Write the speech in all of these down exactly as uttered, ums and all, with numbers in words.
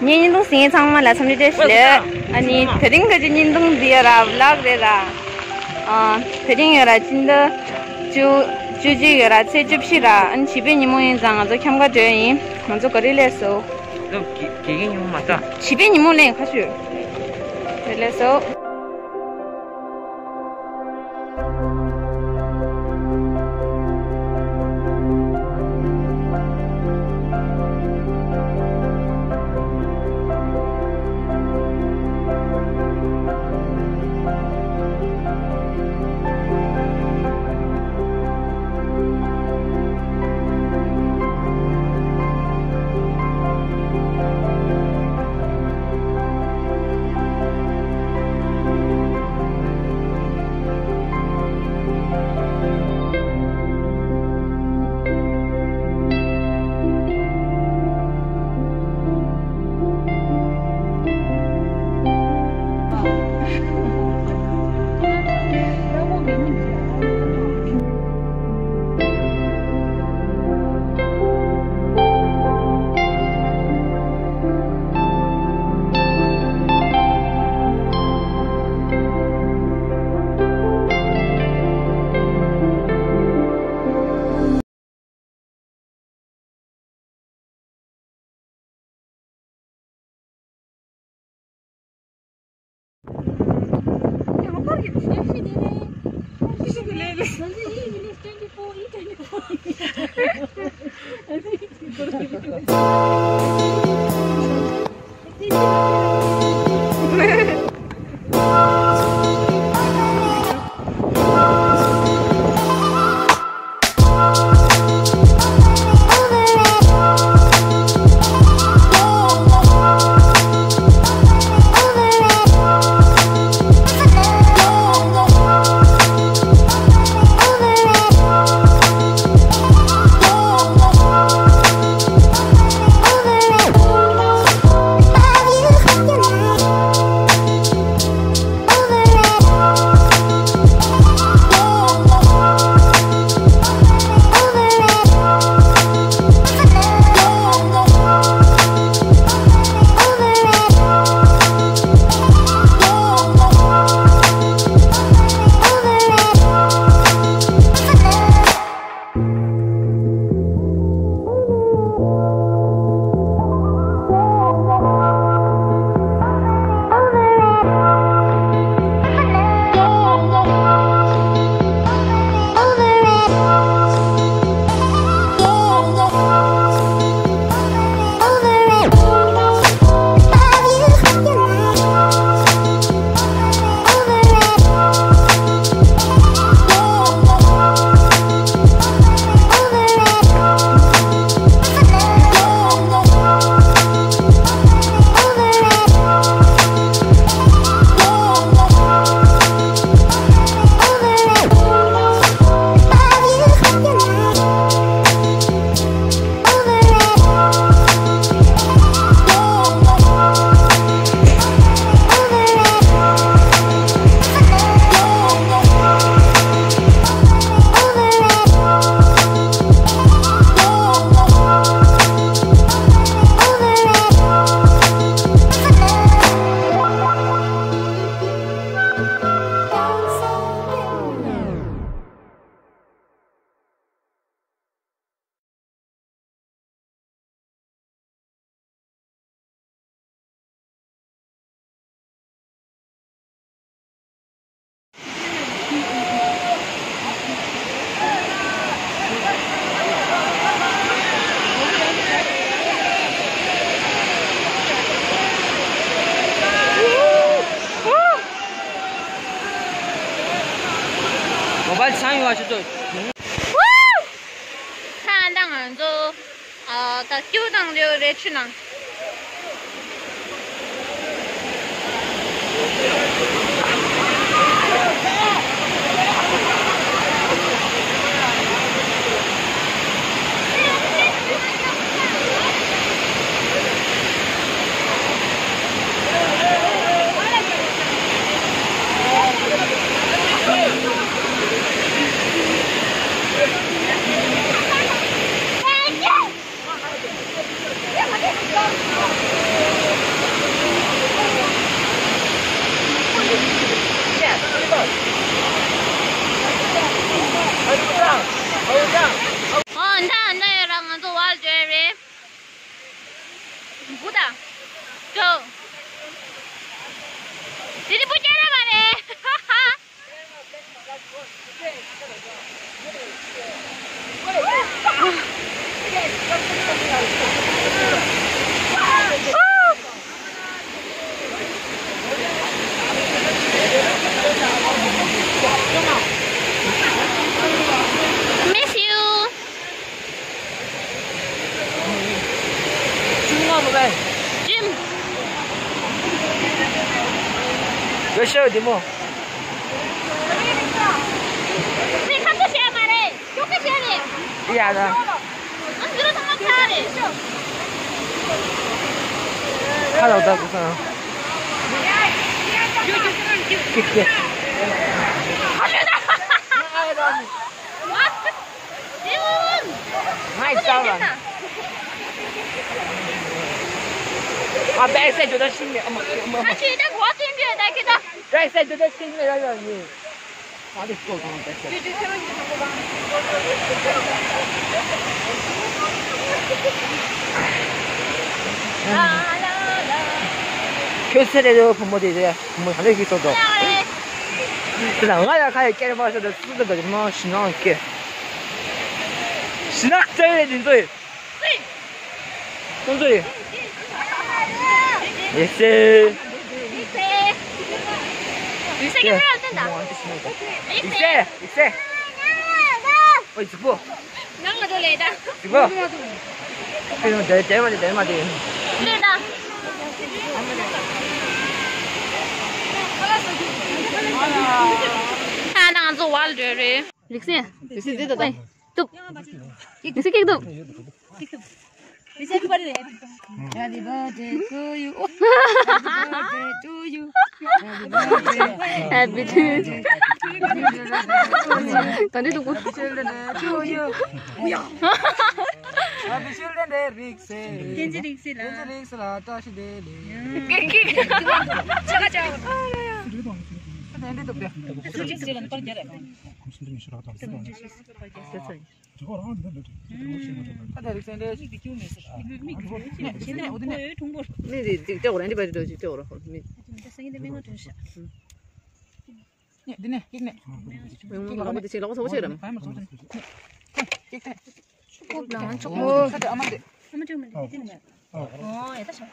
ངའི་བརྙན་ཐུང་གཟིགས་མཁན་ཚང་མ་ལ་འཚམས་འདྲི་བཀྲ་ཤིས་བདེ་ལེགས། ཨ་ནི་དེ་རིང་གི་བརྙན་ཐུང་འདི་ཡོད་ར་བི་ལོག་རེད་ར། ཨ། དེ་རིང་ཡོད་ར་སྤྱི་ཟླ་བཅུ་བཅུ་གཅིག་ཡོད་ར་ཚེས་བཅུ་བཞི་ར། ཨ་ནི་བྱིས་པའི་ཉིན་མོ་ཡིན་ཙང་ང་ཚོ་ཁྱམས་ཁ་འགྲོ་ཡ་ཡིན། ང་ཚོ་ག་རེ་སླེབས་སོང་། ལོ་དགེ་དགེ་རྒན་ཉིན་མོ་མ་ལྟ། བྱིས་པའི་ཉིན་མོ་ལེན་ཁ་ཤོད། རེད་ལེ་སོ། མོ་བཱལ་ཚང་ཡོང་བ་ཞུ་དོ། ད་ང་ཚོ་ཨ་ད་སྐྱིད་པོ་དང་ལེའུ་རེ་ཆུ་ནང་། ཨོ་འདྲ་འདྲ་ཡོད་ར། ང་ཚོ་ཝལ་ཇོ་རེད། བུ་དང་ཇོ། དེ་ནི་བུ་སྐྱེ་ར་མ་རེད། Miss you. Jim. ཡོད་ཤོད་དེ་མོ། ཁྱེད་ཁ་ཚོ་བཤད་མ་རེད། ཁྱོད་ཁ་བཤད་རེད། ཡ་ད། ཨ་འདི་རུ་ཚང་མ་ཁ་རེད། ཁ་ལོག་ད་གུ་སང་། ཀི་ཀི། ཁ་ཤོད་ད། ང་ཡི་ཙང་ལ། ཨ་པེ་སེ་ཇོ་ད་ཤིང་ནས་ཨ་མ་ཨ་མ། ཨ་ཅེ་ད་གོ་ཏིན་པེ་ད་ཀི་ད། པེ་སེ་ཇོ་ད་ཤིང་ནས་ཡ་ཡ་ཡེ། ཨ་དེ་ལྟོ་དང་པེ་སེ། ཁྱོད་སེ་རེ་རེ་བུ་མོ་དེ་རེད། བུ་མོ་ག་ལེ་གི་ལྟོ་དང་། དེ་ལ་ང་ཡ་ཁ་ཡ་ཀེ་རེ་མ་ཤོད་ད་སུ་ད་ད་མ་ཤི་ན་ཀེ། ཤི་ན་ཙེ་རེ་དེ་ཚོ་ཡི། ཁོང་ཚོ་ཡི། ཡེ་སེ། ཡེ་སེ་ཀེ་མེ་ར་ལ་བསྟན་ད། ཡེ་སེ། ཡེ་སེ། ཨོ་ཡེ་སེ་པོ། ནང་ལ་འགྲོ་ལེ་ད། ཡེ་སེ་པོ། ཁྱོད་ཡང་དེ་དེ་མ་དེ་དེ་མ་དེ། ལེ་ད། ད་ང་ཚོ་ཝལ་འགྲོ་རེད། རིག་སེ། རིག་སེ་འདི་ལྟ་ད། ཏུབ། རིག་སེ་ཀེག་ཏུབ། Happy birthday to you. Happy birthday to you. Happy birthday. ད་འདི་འདུག་གོ། Happy children day རིག་སེ། བསྟན་འཛིན་རིག་སེ་ལགས། བསྟན་འཛིན་རིག་སེ་ལགས་བཀྲ་ཤིས་བདེ་ལེགས། ཀེག་ཀེག་ཆ་ག་ཆ་ག། དེ་འདི་འདུག་སྟེ། རིག་སེ་ལགས་ནི་པར་རྒྱག་རེད། ད་རིག་སེ་འདྲ་ཞིག་གི་ཅུང་མེད་ཟེར། མིག་གི་ཅུང་མེད་ཟེར། མིག་གི་ཅུང་མེད་ཟེར། མིག་གི་ཅུང་མེད་ཟེར། མིག་གི་ཅུང་མེད་ཟེར། ཁོའི་གྲུང་པོར། མིག་དེ་ཅིག་ལྟེ་བོ་ར་འདི་པར་འགྲོ་ཅིག་ལྟེ་བོ་ར་ཧོ་མིག་དེ་སང་ཉིན་དེ་མིག་ང་གྲོངས་ཤག་ནས་འདི་ནས་ཀིག་ནས། ལོག་མི་དེ་ཅིག་ལོག་སོང་ཆེ་རམ། བའི་མ་སོང་ཆེ། ཀིག་ཀིག་ནས། ཁོ་ལ་ང་ཆོག་གོ། ཁ་དེ་ཨ་མ་དེ། ཨ་མ་ཅུང་མེད་དེ་ནས་མེད། ཨོ་ཡ་ད་ཤ།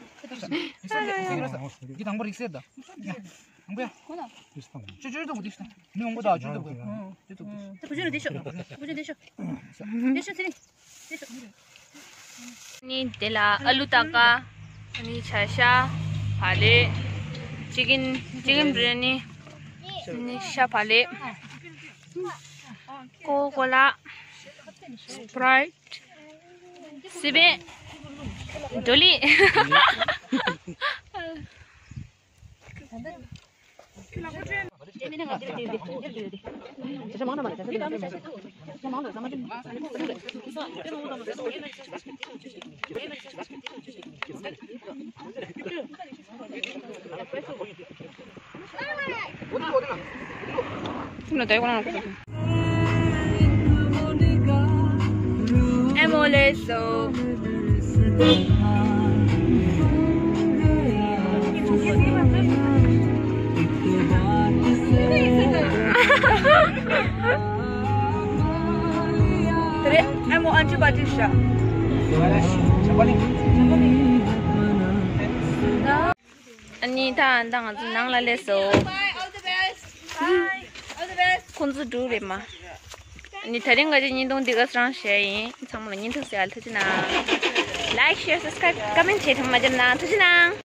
འདི་དང་པོ་རིག་སེ་ད། དང་པོ་ཡ། ཁོ་ལ། ཅུ་ཅུ་དང་པོ་དེ་ཤ། མི་འོང་པོ་ད་ཅུ་དང་པོ། ཨོ་ཅུ་དང་པོ། ད་བུ་ཅུ་ལ་དེ་ཤ། བུ་ཅུ་དེ་ཤ། དེ་ཤ་ཚེ་རིང་། དེ་ཤ། ནི་དེ་ལ་ཨ་ལུ་ཏ་ཀ། ནི་ཆ་ཤ། བ་ལེ། ཅི་ཀིན་ཅི་ཀིན་བི་རི་ཡ་ནི། ནི་ཤ་བ་ལེ། ཀོ་ཀོ་ལ། སི་པ་རའེ་ཊི། སི་པན། ཌོ་ལི། ཨེ་མོ་ལེ་སོ། དེ་རེད། ཨེ་མོ་ཨན་ཊི་བ་ཊི་ཤ། ཨ་ནི་ད་ད་ང་ཚོ་ནང་ལ་སླེབས་སོང་། ཁོང་ཚོ་འགྲོ་རེད་མ། ཨ་ནི་དེ་རིང་ག་ཅིག་བརྙན་ཐུང་འདི་ག་རང་བྱས་ཡིན། ཚང་མ་ལ་བརྙན་ཐུང་གཟིགས་ཡ་ཐུགས་རྗེ་གནང་། Like, share, subscribe, comment བྱེད་ཐུབ་མ་བརྒྱབ་ན་ཐུགས་རྗེ་གནང་།